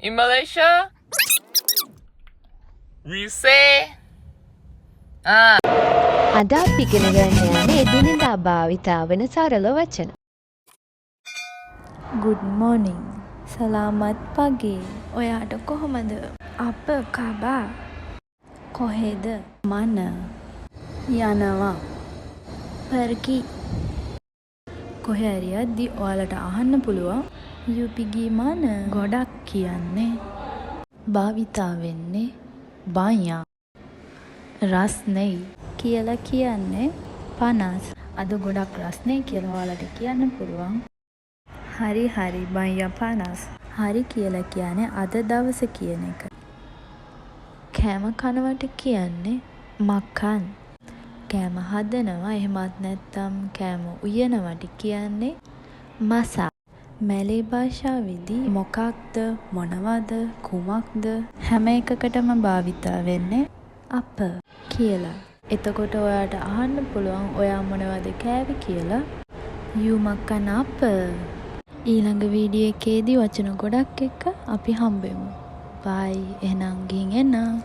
In Malaysia, we say ah. අද අපි ඉගෙන ගන්න යන්නේ එදිනෙදා භාවිතා වන සරල වචන. Good morning. Selamat pagi. ඔයාට කොහොමද? Apa khabar? කොහෙද? Mana? යනවා. Pergi. කොහේ හරි යද්දි ඔයාලට අහන්න පුළුවන් you pergi mana? ගොඩක් කියන්නේ භාවිතා වෙන්නේ banyak. රස්නෙයි කියලා කියන්නේ panas. අද ගොඩක් රස්නෙයි කියලා ඔයාලට කියන්න පුළුවන්. හරි හරි, banyak panas. හරි කියලා කියන්නේ අද දවස කියන එක. කෑම කනවට කියන්නේ makan. කෑම හදනවා එහෙමත් නැත්නම් කෑම උයනවට කියන්නේ masak. මැලේ භාෂාවේදී මොකක්ද, මොනවද, කුමක්ද හැම එකකටම භාවිතා වෙන්නේ apa කියලා. එතකොට ඔයාට අහන්න පුළුවන් ඔයා මොනවද කෑවේ කියලා. You makan apa? ඊළඟ වීඩියෝ එකේදී වචන ගොඩක් එක්ක අපි හම්බෙමු. බයි, එහෙනම් ගිහින් එන්නම්.